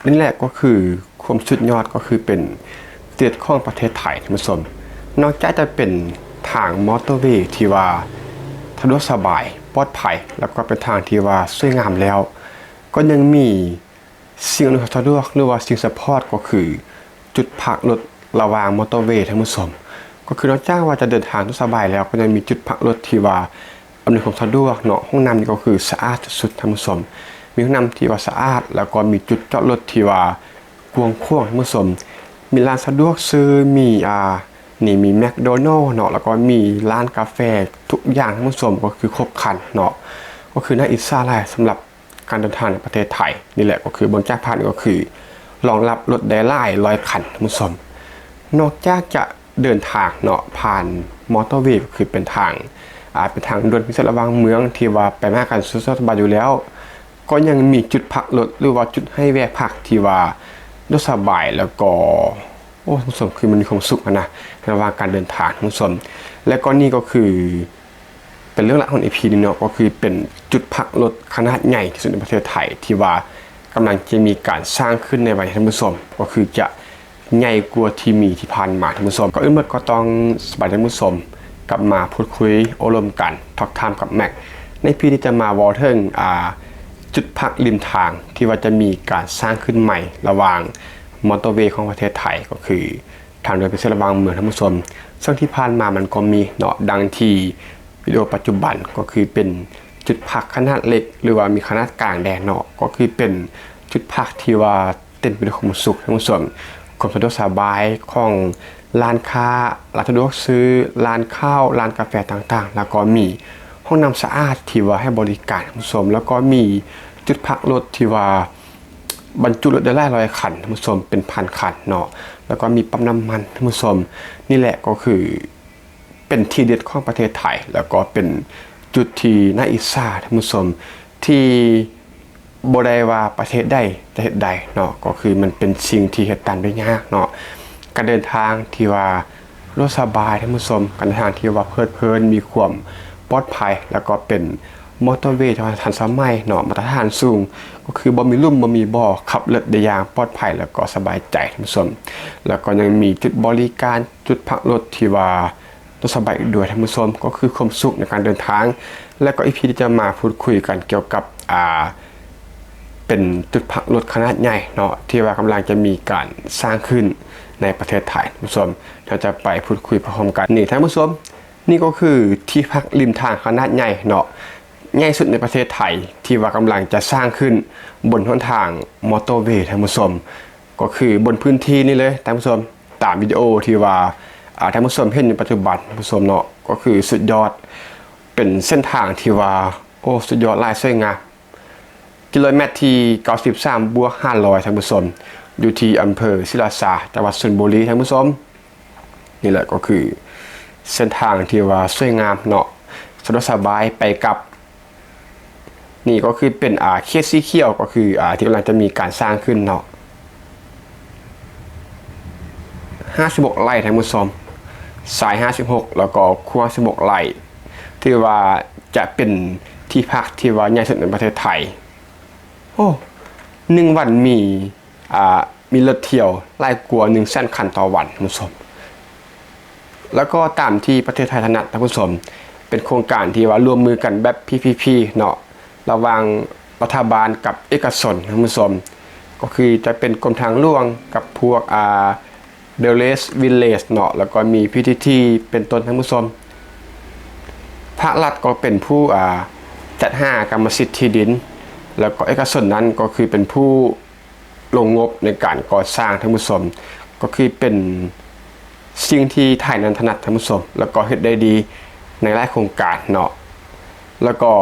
ນີ້ແຫຼະກໍຄືຄວາມສຸດຍອດ ກໍຄືເປັນເຂດຂອງປະເທດໄທ ທ່ານຜູ້ຊົມ. ນອກຈາກຈະເປັນທາງມໍເຕີເວທີ່ວ່າສະດວກສະບາຍ, ປອດໄພ ແລ້ວກໍເປັນທາງທີ່ວ່າສວຍງາມແລ້ວ, ກໍຍັງມີສິ່ງອຳນວຍຄວາມສະດວກ ຫຼືວ່າສິ່ງຊັບພອດ ກໍຄືຈຸດພັກລົດລະຫວ່າງມໍເຕີເວ ທ່ານຜູ້ຊົມ. ກໍຄືນອກຈາກວ່າຈະເດີນທາງສະດວກສະບາຍແລ້ວ, ກໍຍັງມີຈຸດພັກລົດທີ່ວ່າ ອຳນວຍຄວາມສະດວກເນາະ. ຫ້ອງນ້ຳນີ້ກໍຄືສະອາດສຸດໆ ທ່ານຜູ້ຊົມ, ມີຫ້ອງນ້ຳທີ່ວ່າສະອາດ ແລ້ວກໍມີຈຸດຈອດລົດທີ່ວ່າກວ້າງຂວາງ ທ່ານຜູ້ຊົມ. ມີຮ້ານສະດວກຊື້, ມີ ອ່າ ນີ້ມີແມັກໂດນັລເນາະ, ແລ້ວກໍມີຮ້ານກາແຟ ທຸກຢ່າງ ທ່ານຜູ້ຊົມ, ກໍຄືຄົບຄັນເນາະ. ກໍຄືໜ້າອິດສາຫຼາຍສຳລັບການເດີນທາງໃນປະເທດໄທ. ນີ້ແຫຼະ ກໍຄືເບິ່ງຈາກພາບນີ້ ກໍຄືລອງຮັບລົດໄດ້ຫຼາຍຮ້ອຍຄັນ ທ່ານຜູ້ຊົມ. ນອກຈາກຈະ ເດີນທາງເນາະ ຜ່ານມໍເຕີເວ ກໍຄືເປັນທາງ ອ່າ ເປັນທາງດ່ວນພິເສດລະຫວ່າງເມືອງ ທີ່ວ່າໄປມາຫາກັນສະດວກສະບາຍຢູ່ແລ້ວ, ກໍຍັງມີຈຸດພັກລົດ ຫຼືວ່າຈຸດໃຫ້ແວ່ພັກທີ່ວ່າສະດວກສະບາຍ ແລ້ວກໍ ໂອ້ ທ່ານຜູ້ຊົມ ຄືມັນມີຄວາມສຸກຫັ້ນນະ ໃນລະຫວ່າງການເດີນທາງ ທ່ານຜູ້ຊົມ. ແລະກໍນີ້ກໍຄື ເປັນເລື່ອງລາວຂອງອີພີນີ້ເນາະ, ກໍຄືເປັນຈຸດພັກລົດຂະໜາດໃຫຍ່ທີ່ສຸດໃນປະເທດໄທ ທີ່ວ່າກຳລັງຈະມີການສ້າງຂຶ້ນໃນໄວໆນີ້ ທ່ານຜູ້ຊົມ, ກໍຄືຈະໃຫຍ່ກວ່າທີ່ມີທີ່ຜ່ານມາ ທ່ານຜູ້ຊົມ. ກ່ອນອື່ນໝົດກໍຕ້ອງສະບາຍດີ ທ່ານຜູ້ຊົມ, ກັບມາພູດຄຸຍໂອ້ລົມກັນ Talk Time ກັບ Max. ໃນພີນີ້ຈະມາເວົ້າເຖິງ ອ່າ ຈຸດພັກລິມທາງທີ່ວ່າຈະມີການສ້າງຂຶ້ນໃໝ່ລະຫວ່າງມໍເຕີເວຂອງປະເທດໄທ ກໍຄື ທາງດ່ວນພິເສດລະຫວ່າງເມືອງ ທ່ານຜູ້ຊົມ. ເຊິ່ງທີ່ຜ່ານມາມັນກໍມີເນາະ, ດັ່ງທີ່ວິດີໂອປັດຈຸບັນ ກໍຄືເປັນຈຸດພັກຂະໜາດເລັກ ຫຼືວ່າມີຂະໜາດກາງແດ່ເນາະ, ກໍຄືເປັນຈຸດພັກທີ່ວ່າເຕັມໄປດ້ວຍຄວາມສຸກ ທ່ານຜູ້ຊົມ, ຄວາມສະດວກສະບາຍຂອງຮ້ານຄ້າ, ຮ້ານສະດວກຊື້, ຮ້ານເຂົ້າ, ຮ້ານກາແຟຕ່າງໆ, ແລ້ວກໍມີຫ້ອງນ້ຳສະອາດທີ່ວ່າໃຫ້ບໍລິການ ທ່ານຜູ້ຊົມ, ແລ້ວກໍມີຈຸດພັກລົດທີ່ວ່າ ບັນຈຸລົດໄດ້ຫຼາຍຮ້ອຍຄັນ ທ່ານຜູ້ຊົມ, ເປັນພັນຄັນເນາະ, ແລ້ວກໍມີປ້ຳນ້ຳມັນ ທ່ານຜູ້ຊົມ. ນີ້ແຫຼະກໍຄືເປັນທີເດັດຂອງປະເທດໄທ ແລ້ວກໍເປັນຈຸດທີ່ໜ້າອິດສາ ທ່ານຜູ້ຊົມ, ທີ່ບໍ່ໄດ້ວ່າປະເທດໃດຈະເຮັດໄດ້ເນາະ, ກໍຄືມັນເປັນສິ່ງທີ່ເຮັດຕາມໄດ້ຍາກເນາະ. ການເດີນທາງທີ່ວ່າສະດວກສະບາຍ ທ່ານຜູ້ຊົມ, ການເດີນທາງທີ່ວ່າເພີດເພີນ, ມີຄວາມປອດໄພ ແລ້ວກໍເປັນ ມໍເຕີເວທີ່ວ່າທັນສະໄໝເນາະ, ມາດຕະຖານສູງ, ກໍຄືບໍ່ມີຫຼຸມ ບໍ່ມີບໍ່, ຂັບລົດໄດ້ຢ່າງປອດໄພ ແລ້ວກໍສະບາຍໃຈ ທ່ານຜູ້ຊົມ. ແລ້ວກໍຍັງມີຈຸດບໍລິການ, ຈຸດພັກລົດທີ່ວ່າສະດວກສະບາຍອີກດ້ວຍ ທ່ານຜູ້ຊົມ, ກໍຄືຄວາມສຸກໃນການເດີນທາງ. ແລ້ວກໍອີພີທີ່ຈະມາພູດຄຸຍກັນກ່ຽວກັບ ອ່າ ເປັນຈຸດພັກລົດຂະໜາດໃຫຍ່ເນາະ ທີ່ວ່າກຳລັງຈະມີການສ້າງຂຶ້ນໃນປະເທດໄທ ທ່ານຜູ້ຊົມ. ເຮົາຈະໄປພູດຄຸຍພ້ອມກັນ. ນີ້ ທ່ານຜູ້ຊົມ, ນີ້ກໍຄືທີ່ພັກລິມທາງຂະໜາດໃຫຍ່ເນາະ, ໃຫຍ່ສຸດໃນປະເທດໄທ ທີ່ວ່າກຳລັງຈະສ້າງຂຶ້ນບົນຫົນທາງມໍເຕີເວ ທ່ານຜູ້ຊົມ, ກໍຄືບົນພື້ນທີ່ນີ້ເລີຍ ທ່ານຜູ້ຊົມ, ຕາມວິດີໂອທີ່ວ່າ ອ່າ ທ່ານຜູ້ຊົມເຫັນຢູ່ປັດຈຸບັນ ທ່ານຜູ້ຊົມເນາະ, ກໍຄືສຸດຍອດ, ເປັນເສັ້ນທາງທີ່ວ່າ ໂອ້ ສຸດຍອດຫຼາຍ, ສວຍງາມ. ກິໂລແມັດທີເກົ້າສິບສາມບວກຫ້າຮ້ອຍ ທ່ານຜູ້ຊົມ, ຢູ່ທີ່ອຳເພີສີລາຊາ ຈັງຫວັດຊົນບຸຣີ ທ່ານຜູ້ຊົມ. ນີ້ແຫຼະກໍຄືເສັ້ນທາງທີ່ວ່າສວຍງາມເນາະ, ສະດວກສະບາຍໄປກັບ. ນີ້ກໍຄືເປັນ ອ່າ ເຂດສີຂຽວ, ກໍຄື ອ່າ ທີ່ກຳລັງຈະມີການສ້າງຂຶ້ນເນາະ. ຫ້າສິບຫົກໄລ່ ທ່ານຜູ້ຊົມ, ຊາຍຫ້າສິບຫົກ ແລ້ວກໍຄວາຍຫ້າສິບຫົກໄລ່, ຖືວ່າຈະເປັນທີ່ພັກທີ່ວ່າໃຫຍ່ສຸດໃນປະເທດໄທ. ໂອ້ ໜຶ່ງວັນມີ ອ່າ ມີລົດທ່ຽວຫຼາຍກວ່າໜຶ່ງແສນຄັນຕໍ່ວັນ ທ່ານຜູ້ຊົມ. ແລ້ວກໍຕາມທີ່ປະເທດໄທຖະໜັດ ທ່ານຜູ້ຊົມ, ເປັນໂຄງການທີ່ວ່າຮ່ວມມືກັນແບບ ພີພີພີ ເນາະ, ລະຫວ່າງລັດຖະບານກັບເອກະຊົນ ທ່ານຜູ້ຊົມ, ກໍຄືຈະເປັນກົມທາງຫຼວງກັບພວກ ອ່າ The Rest Village ເນາະ, ແລ້ວກໍມີ ພີທີທີ ເປັນຕົ້ນ ທ່ານຜູ້ຊົມ. ພາກລັດກໍເປັນຜູ້ ອ່າ ຈັດຫາກຳມະສິດທີ່ດິນ, ແລ້ວກໍເອກະຊົນນັ້ນກໍຄືເປັນຜູ້ ລົງງົບໃນການກໍ່ສ້າງ ທ່ານຜູ້ຊົມ, ກໍຄືເປັນສິ່ງທີ່ໄທນັ້ນຖະໜັດ ທ່ານຜູ້ຊົມ, ແລ້ວກໍເຮັດໄດ້ດີໃນຫຼາຍໂຄງການເນາະ. ແລ້ວກໍ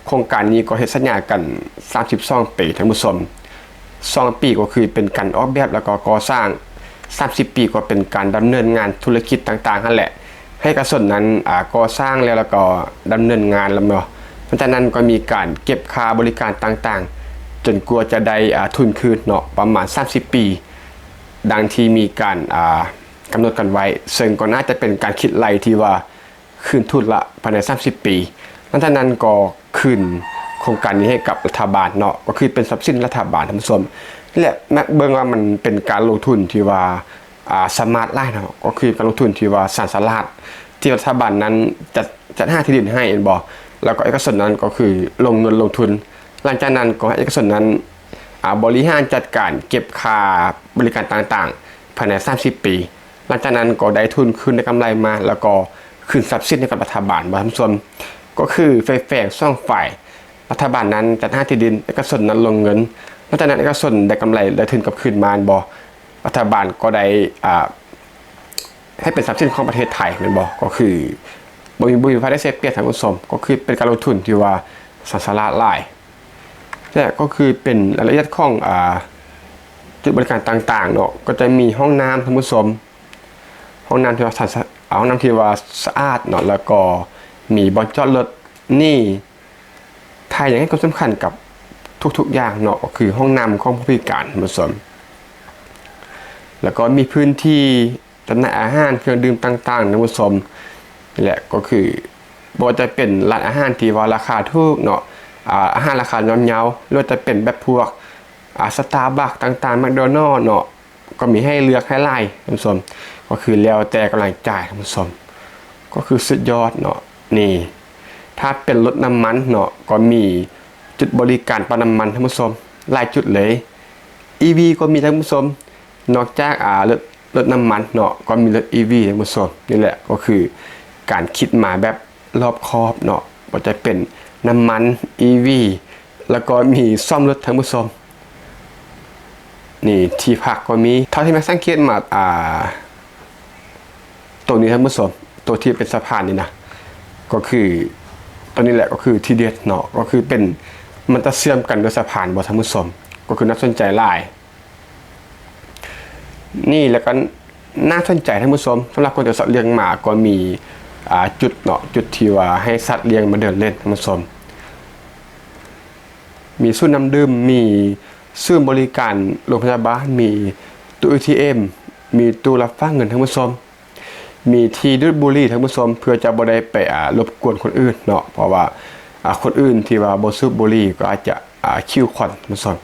ໂຄງການນີ້ກໍເຮັດສັນຍາກັນສາມສິບສອງປີ ທ່ານຜູ້ຊົມ, ສອງປີກໍຄືເປັນການອອກແບບ ແລ້ວກໍກໍ່ສ້າງ, ສາມສິບປີກໍເປັນການດຳເນີນງານທຸລະກິດຕ່າງໆຫັ້ນແຫຼະ. ໃຫ້ເອກະຊົນນັ້ນ ອ່າ ກໍ່ສ້າງແລ້ວ ແລ້ວກໍດຳເນີນງານແລ້ວເນາະ, ຫຼັງຈາກນັ້ນກໍມີການເກັບຄ່າບໍລິການຕ່າງໆ ຈົນກວ່າຈະໄດ້ ອ່າ ທຶນຄືນເນາະ, ປະມານສາມສິບປີ ດັ່ງທີ່ມີການ ອ່າ ກຳນົດກັນໄວ້, ເຊິ່ງກໍໜ້າຈະເປັນການຄິດໄລ່ທີ່ວ່າຄືນທຶນລະພາຍໃນສາມສິບປີ. ຫຼັງຈາກນັ້ນກໍຄືນໂຄງການນີ້ໃຫ້ກັບລັດຖະບານເນາະ, ກໍຄືເປັນຊັບສິນລັດຖະບານ ທ່ານຜູ້ຊົມ. ແລະ ແມັກເບິ່ງວ່າມັນເປັນການລົງທຶນທີ່ວ່າ ອ່າ ສະມາດຫຼາຍເນາະ, ກໍຄືການລົງທຶນທີ່ວ່າຊານສະຫຼາດ ທີ່ລັດຖະບານນັ້ນຈັດ ຈັດຫາທີ່ດິນໃຫ້ແມ່ນບໍ່ ແລ້ວກໍເອກະຊົນນັ້ນກໍຄືລົງເງິນລົງທຶນ. ຫຼັງຈາກນັ້ນກໍໃຫ້ເອກະຊົນນັ້ນ ອ່າ ບໍລິຫານຈັດການເກັບຄ່າບໍລິການຕ່າງໆ ພາຍໃນສາມສິບປີ. ຫຼັງຈາກນັ້ນກໍໄດ້ທຶນຄືນໄດ້ກຳໄລມາ ແລ້ວກໍຄືນຊັບສິນໃຫ້ກັບລັດຖະບານ ບໍ່ທ່ານຜູ້ຊົມ. ກໍຄືໄຟແຝງສອງຝ່າຍ, ລັດຖະບານນັ້ນຈັດຫາທີ່ດິນ, ເອກະຊົນນັ້ນລົງເງິນ. ຫຼັງຈາກນັ້ນເອກະຊົນໄດ້ກຳໄລໄດ້ທຶນກັບຄືນມາແມ່ນບໍ່, ລັດຖະບານກໍໄດ້ ອ່າ ໃຫ້ເປັນຊັບສິນຂອງປະເທດໄທແມ່ນບໍ່, ກໍຄືບໍ່ມີ ບໍ່ມີໃຜໄດ້ເສຍປຽບທ່ານຜູ້ຊົມ, ກໍຄືເປັນການລົງທຶນທີ່ວ່າຊານສະຫຼາດຫຼາຍ. ແລະ ກໍຄືເປັນລາຍລະອຽດຂອງ ອ່າ ຈຸດບໍລິການຕ່າງໆເນາະ, ກໍຈະມີຫ້ອງນ້ຳທ່ານຜູ້ຊົມ, ຫ້ອງນ້ຳທີ່ວ່າສະ ອ່າ ຫ້ອງນ້ຳທີ່ວ່າສະອາດເນາະ, ແລ້ວກໍມີບ່ອນຈອດລົດ. ນີ້ ໄທຍັງໃຫ້ຄວາມສຳຄັນກັບທຸກໆຢ່າງເນາະ, ກໍຄືຫ້ອງນ້ຳຂອງຜູ້ພິການທ່ານຜູ້ຊົມ, ແລ້ວກໍມີພື້ນທີ່ ຈຳໜ່າຍອາຫານເຄື່ອງດື່ມຕ່າງໆ ທ່ານຜູ້ຊົມ. ແລະ ກໍຄືບໍ່ວ່າຈະເປັນຮ້ານອາຫານທີ່ວ່າລາຄາຖືກເນາະ, ອາ ອາຫານລາຄາຍ່ອມເຍົາ, ຫຼືວ່າຈະເປັນແບບພວກ ອາ ສະຕາບັກຕ່າງໆ ແມັກໂດນັລເນາະ, ກໍມີໃຫ້ເລືອກໃຫ້ຫຼາຍທ່ານຜູ້ຊົມ, ກໍຄືແລ້ວແຕ່ກຳລັງຈ່າຍທ່ານຜູ້ຊົມ, ກໍຄືສຸດຍອດເນາະ. ນີ້ ຖ້າເປັນລົດນ້ຳມັນເນາະ, ກໍມີຈຸດບໍລິການປໍ້ານ້ຳມັນທ່ານຜູ້ຊົມ ຫຼາຍຈຸດເລີຍ. ອີວີກໍມີທ່ານຜູ້ຊົມ, ນອກຈາກ ອາ ລົດ ລົດນ້ຳມັນເນາະ, ກໍມີລົດອີວີທ່ານຜູ້ຊົມ. ນີ້ແຫຼະກໍຄືການຄິດມາແບບລອບຄອບເນາະ, ບໍ່ວ່າຈະເປັນນ້ຳມັນ, ອີວີ ແລ້ວກໍມີສ້ອມລົດທ່ານຜູ້ຊົມ. ນີ້ທີ່ພັກກໍມີ. ເທົ່າທີ່ແມັກສັງເກດມາ ອາ ໂຕນີ້ທ່ານຜູ້ຊົມ, ໂຕທີ່ເປັນສະພານນີ້ນະ, ກໍຄືໂຕນີ້ແຫຼະກໍຄືທີເດັດເນາະ, ກໍຄືເປັນ ມັນຈະເຊື່ອມກັນດ້ວຍສະພານບໍ່ທ່ານຜູ້ຊົມ, ກໍຄືໜ້າສົນໃຈຫຼາຍ. ນີ້ແລ້ວກໍໜ້າສົນໃຈທ່ານຜູ້ຊົມ, ສຳລັບຄົນທີ່ຊອບລ້ຽງໝາ ກໍມີ ອາ ຈຸດເນາະ, ຈຸດທີ່ວ່າໃຫ້ສັດລ້ຽງມາເດີນຫຼິ້ນທ່ານຜູ້ຊົມ. ມີສູນນ້ຳດື່ມ, ມີສູນບໍລິການໂລງພະຍາບານ, ມີຕູ້ເອທີເອັມ, ມີຕູ້ຮັບຝາກເງິນທ່ານຜູ້ຊົມ. ມີທີ່ດູດບຸຫຼີ່ທ່ານຜູ້ຊົມ, ເພື່ອຈະບໍ່ໄດ້ໄປ ອາ ລົບກວນຄົນອື່ນເນາະ, ເພາະວ່າ ອາ ຄົນອື່ນທີ່ວ່າບໍ່ສູບບຸຫຼີ່ກໍອາດຈະ ອາ ຂິ້ວຂວັນທ່ານຜູ້ຊົມ.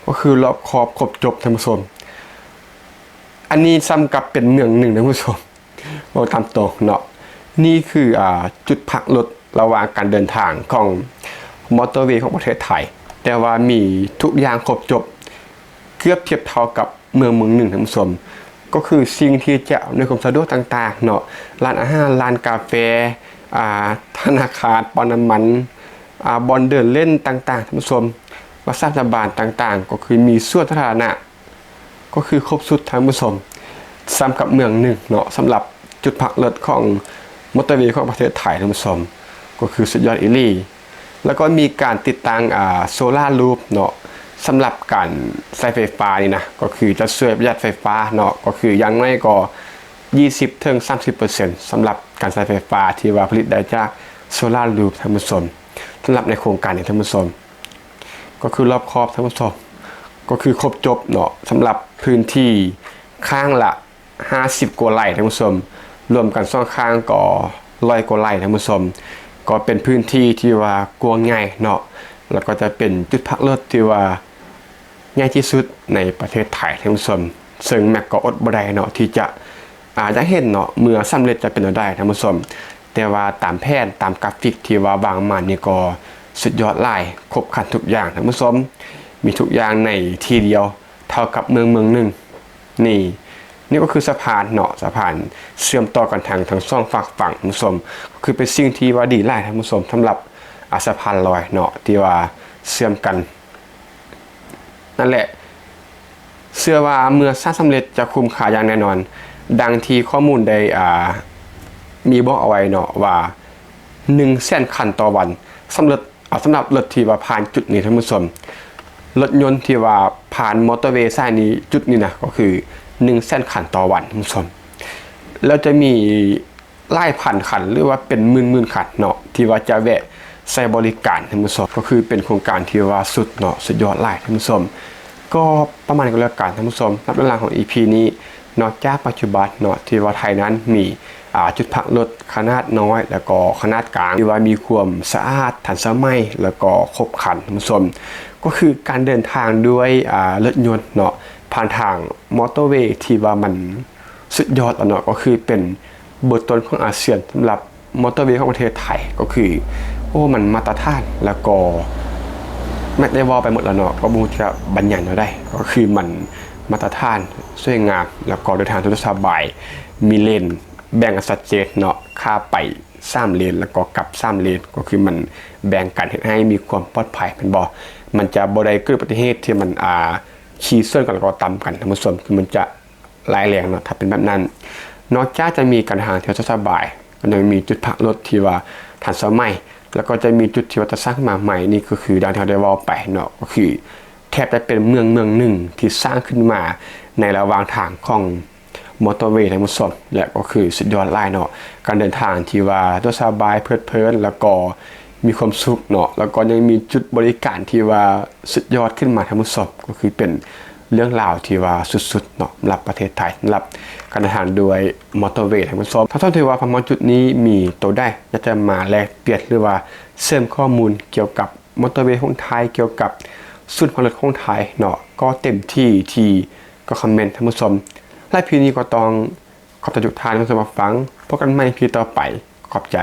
ກໍຄືລອບຄອບຄົບຈົບທ່ານຜູ້ຊົມ. ອັນນີ້ສ່ຳກັບເປັນເມືອງໜຶ່ງທ່ານຜູ້ຊົມ, ເວົ້າຕາມຕົງເນາະ. ນີ້ຄື ອາ ຈຸດພັກລົດລະຫວ່າງການເດີນທາງຂອງມໍເຕີເວຂອງປະເທດໄທ, ແຕ່ວ່າມີທຸກຢ່າງຄົບຈົບ ເກືອບທຽບເທົ່າກັບເມືອງເມືອງໜຶ່ງທ່ານຜູ້ຊົມ. ກໍຄືສິ່ງທີ່ຈະອຳນວຍຄວາມສະດວກຕ່າງໆເນາະ, ຮ້ານອາຫານ, ຮ້ານກາແຟ, ອາ ທະນາຄານ, ປໍ້ານ້ຳມັນ, ອາ ບ່ອນເດີນຫຼິ້ນຕ່າງໆທ່ານຜູ້ຊົມ, ວັດສະຖານບັນເທີງຕ່າງໆ, ກໍຄືມີສວນສາທາລະນະ, ກໍຄືຄົບຊຸດທ່ານຜູ້ຊົມ. ສ່ຳກັບເມືອງໜຶ່ງເນາະ, ສຳລັບຈຸດພັກລົດຂອງມໍເຕີເວຂອງປະເທດໄທທ່ານຜູ້ຊົມ, ກໍຄືສຸດຍອດອີ່ຫຼີ. ແລ້ວກໍມີການຕິດຕັ້ງ ອາ ໂຊລາລູບເນາະ, ສຳລັບການໃຊ້ໄຟຟ້ານີ້ນະ, ກໍຄືຈະຊ່ວຍປະຢັດໄຟຟ້າເນາະ, ກໍຄືຢ່າງໜ້ອຍກໍ ຊາວເປີເຊັນ ເຖິງ ສາມສິບເປີເຊັນ ສຳລັບການໃຊ້ໄຟຟ້າທີ່ວ່າຜະລິດໄດ້ຈາກໂຊລາລູບທ່ານຜູ້ຊົມ. ສຳລັບໃນໂຄງການນີ້ທ່ານຜູ້ຊົມ, ກໍຄືລອບຄອບທ່ານຜູ້ຊົມ, ກໍຄືຄົບຈົບເນາະ, ສຳລັບພື້ນທີ່ຂ້າງລະ ຫ້າສິບກວ່າໄຮ່ທ່ານຜູ້ຊົມ, ລວມກັນສອງຂ້າງກໍຮ້ອຍກວ່າໄຮ່ທ່ານຜູ້ຊົມ. ກໍເປັນພື້ນທີ່ທີ່ວ່າກວ້າງໃຫຍ່ເນາະ, ແລ້ວກໍຈະເປັນຈຸດພັກລົດທີ່ວ່າໃຫຍ່ທີ່ສຸດໃນປະເທດໄທທ່ານຜູ້ຊົມ, ເຊິ່ງແມັກກໍອົດບໍ່ໄດ້ເນາະ ທີ່ຈະ ອາ ຢາກເຫັນເນາະ ເມື່ອສຳເລັດຈະເປັນແນວໃດທ່ານຜູ້ຊົມ. ແຕ່ວ່າຕາມແຜນ ຕາມກຣາຟິກທີ່ວ່າວາງມານີ້ກໍສຸດຍອດຫຼາຍ, ຄົບຄັນທຸກຢ່າງທ່ານຜູ້ຊົມ, ມີທຸກຢ່າງໃນທີ່ດຽວ ເທົ່າກັບເມືອງເມືອງໜຶ່ງ. ນີ້ ນີ້ກໍຄືສະພານເນາະ, ສະພານເຊື່ອມຕໍ່ກັນທັງ ທັງສອງຟາກຝັ່ງທ່ານຜູ້ຊົມ, ກໍຄືເປັນສິ່ງທີ່ວ່າດີຫຼາຍທ່ານຜູ້ຊົມ, ສຳລັບ ອາ ສະພານລອຍເນາະ ທີ່ວ່າເຊື່ອມກັນ. ນັ້ນແຫຼະ, ເຊື່ອວ່າເມື່ອສ້າງສຳເລັດຈະຄຸ້ມຄ່າຢ່າງແນ່ນອນ, ດັ່ງທີ່ຂໍ້ມູນໄດ້ ອາ ມີບອກເອົາໄວ້ເນາະ ວ່າ ໜຶ່ງແສນຄັນຕໍ່ວັນ, ສຳລັບ ອາ ສຳລັບລົດທີ່ວ່າຜ່ານຈຸດນີ້ທ່ານຜູ້ຊົມ, ລົດຍົນທີ່ວ່າຜ່ານມໍເຕີເວສາຍນີ້ ຈຸດນີ້ນະ ກໍຄື ໜຶ່ງແສນຄັນຕໍ່ວັນທ່ານຜູ້ຊົມ. ແລ້ວຈະມີຫຼາຍພັນຄັນ ຫຼືວ່າເປັນໝື່ນໆຄັນເນາະ ທີ່ວ່າຈະແວະໃຊ້ບໍລິການທ່ານຜູ້ຊົມ, ກໍຄືເປັນໂຄງການທີ່ວ່າສຸດເນາະ, ສຸດຍອດຫຼາຍທ່ານຜູ້ຊົມ. ກໍປະມານນີ້ກໍແລ້ວກັນທ່ານຜູ້ຊົມ, ສຳລັບເລື່ອງລາວຂອງອີພີນີ້, ນອກຈາກປັດຈຸບັນເນາະ ທີ່ວ່າໄທນັ້ນມີ ອາ ຈຸດພັກລົດຂະໜາດນ້ອຍ ແລ້ວກໍຂະໜາດກາງ ທີ່ວ່າມີຄວາມສະອາດ, ທັນສະໄໝ ແລ້ວກໍຄົບຄັນທ່ານຜູ້ຊົມ, ກໍຄືການເດີນທາງດ້ວຍ ອ່າ ລົດຍົນເນາະ ຜ່ານທາງມໍເຕີເວທີ່ວ່າມັນສຸດຍອດແລ້ວເນາະ ກໍຄືເປັນເບີຕົ້ນຂອງອາຊຽນສຳລັບມໍເຕີເວຂອງປະເທດໄທ ກໍຄື ໂອ້ ມັນມາດຕະຖານ ແລ້ວກໍແມັດໄດ້ເວົ້າໄປໝົດແລ້ວເນາະ ກໍບໍ່ຮູ້ຈະບັນຍາຍແນວໃດ ກໍຄືມັນມາດຕະຖານ ສວຍງາມ ແລ້ວກໍເດີນທາງສະດວກສະບາຍ ມີເລນແບ່ງກັນຊັດເຈນເນາະ ຂາໄປ ສາມເລນ ແລ້ວກໍກັບສາມເລນ ກໍຄືມັນແບ່ງກັນເຮັດໃຫ້ມີຄວາມປອດໄພແມ່ນບໍ່? ມັນຈະບໍ່ໄດ້ເກີດອຸບັດຕິເຫດທີ່ມັນ ອ່າ ຂີ່ສວນກັນແລ້ວກໍຕຳກັນ ທ່ານຜູ້ຊົມ ຄືມັນຈະຮ້າຍແຮງເນາະ ຖ້າເປັນແບບນັ້ນ. ນອກຈາກຈະມີການເດີນທາງທີ່ສະດວກສະບາຍ ກໍຍັງມີຈຸດພັກລົດທີ່ວ່າທັນສະໄໝ ແລ້ວກໍຈະມີຈຸດທີ່ວ່າຈະສ້າງຂຶ້ນມາໃໝ່ ນີ້ກໍຄືດັ່ງທີ່ເຮົາໄດ້ເວົ້າໄປເນາະ ກໍຄືແທບຈະເປັນເມືອງເມືອງໜຶ່ງທີ່ສ້າງຂຶ້ນມາໃນລະຫວ່າງທາງຂອງ ມໍເຕີເວ ທ່ານຜູ້ຊົມ ແລະ ກໍຄືສຸດຍອດຫຼາຍເນາະ ການເດີນທາງທີ່ວ່າສະດວກສະບາຍ ເພີດເພີນ ແລ້ວກໍມີຄວາມສຸກເນາະ ແລ້ວກໍຍັງມີຈຸດບໍລິການທີ່ວ່າສຸດຍອດຂຶ້ນມາ ທ່ານຜູ້ຊົມ ກໍຄືເປັນເລື່ອງລາວທີ່ວ່າສຸດໆເນາະ ສຳລັບປະເທດໄທ ສຳລັບການເດີນທາງດ້ວຍມໍເຕີເວ ທ່ານຜູ້ຊົມ. ຖ້າທ່ານຖືວ່າພາມາຈຸດນີ້ມີໂຕໃດຢາກຈະມາແລກປ່ຽນ ຫຼືວ່າເສີມຂໍ້ມູນກ່ຽວກັບມໍເຕີເວຂອງໄທ ກ່ຽວກັບສູນພັກລົດຂອງໄທເນາະ ກໍເຕັມທີ່ທີ່ ກໍຄອມເມັນ ທ່ານຜູ້ຊົມ. ແລະ ພີນີ້ກໍຕ້ອງຂອບໃຈທຸກທ່ານທີ່ຮັບຊົມຮັບຟັງ. ພົບກັນໃໝ່ພີຕໍ່ໄປ. ຂອບໃຈ.